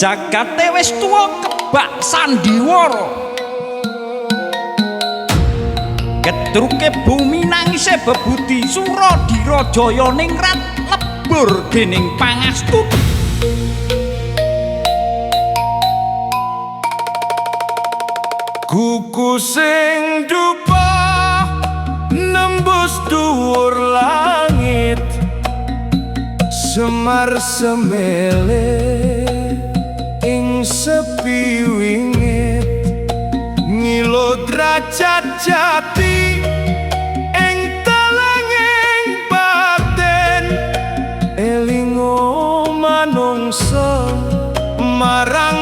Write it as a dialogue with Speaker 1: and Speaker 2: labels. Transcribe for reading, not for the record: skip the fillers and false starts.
Speaker 1: Jagate wis tuwa kebak sandiwara. Gedruke bumi nangise bebudi Sura Dira Jayaningrat lebur dening pangastuti.
Speaker 2: Kuku sing dupa nembus dhuwur langit, Semar semele ing sepi wingit, ngilo drajat jati ing telenging batin, elingo manungsa marang.